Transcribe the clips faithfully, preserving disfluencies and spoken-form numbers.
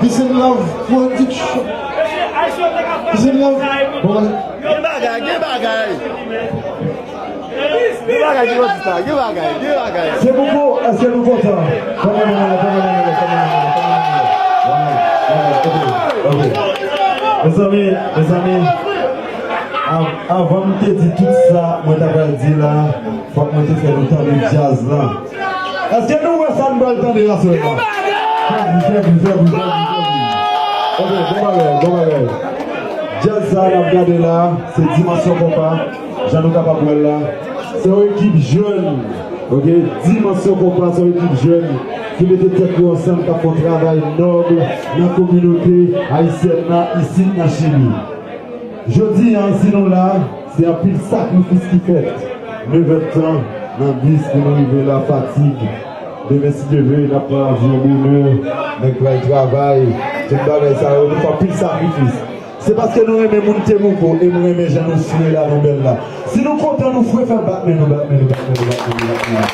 Peace and love, production. Peace and love. Bon, gen bagay, gen bagay. Gen bagay ki konsa, gen bagay, gen bagay. Se pou nou, èske nou kontan? Kòman nou ye, kòman nou ye, kòman nou ye, kòman nou ye? Alright, alright, ok, ok. Mezanmi, mezanmi, av- avan m te di tout sa mwen ta pral di la, fòk mwen te fè nou tande djaz la. Èske nou wè sa n pral tande aswè la? Trè byen, trè byen, trè byen, trè byen, trè byen. Ok, bon bagay, bon bagay. Djaz sa n ap gade la, se Dimansyon Konpa, jan nou kapab wè l la. Se yon ekip jèn, ok? Dimansyon Konpa, se yon ekip jèn ki mete tèt yo ansanm, k ap fè yon travay nòb nan kominote ayisyèn nan, isit nan Chili. Jodi a, si nou la, se anpil sakrifis ki fèt. Nevèdtan, nan bis pou nou rive la, fatig. Demen, si Dye vle, n ap pran avyon bonè, nèg pral travay. Tout bagay sa yo, nou fè anpil sakrifis. Se paske nou renmen moun Temuco e nou renmen jan nou fre la, nou bèl la. Si nou kontan, nou fre, fè bat men nou, bat men nou, bat men nou, bat men nou, bat men nou.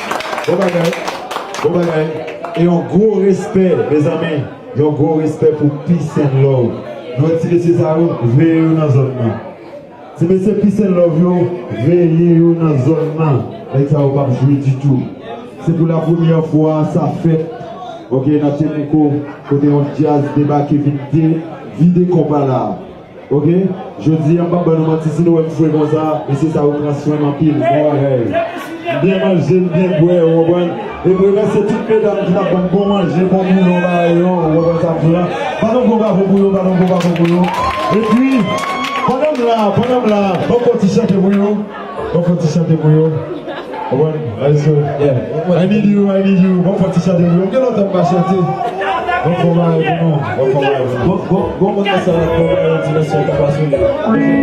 Bon bagay, bon bagay. E yon gwo respè, mezanmi, yon gwo respè pou Peace and Love. Nou wè ti mesye sa yo, veye yo nan zòn nan. Ti mesye Peace and Love yo, veye yo nan zòn nan. Nèg sa yo p ap jwe ditou. Se pou la premyè fwa sa fèt, ok, nan Temuco, kote yon djaz debake vin de, vide konpa la. Ok? Jodi a, m p ap ban nou manti, si nou wè m fre konsa, mesye sa yo pran swen m anpil. Bon bagay. M byen manje, m byen bwè, ou konprann? E m remèsye tout medam ki t ap ban m bon manje, bon bouyon, bagay yo, ou konprann sa m di w la? Bat yon gwo bravo pou yo, bat yon gwo bravo pou yo. Epi, pandan m la, pandan m la, ban m fè yon ti chante pou yo. Ban m fè yon ti chante pou yo. Ou konprann? Let's go. Yeah. I need you, I need you. Ban m fè yon ti chante pou yo. M gen lontan m pa chante. Ban m fè yon bagay pou nou. Ban m fè yon bagay pou nou. Bon, bon, bon, moun nan sa, bon, bagay, yon ti mesye, ta pase.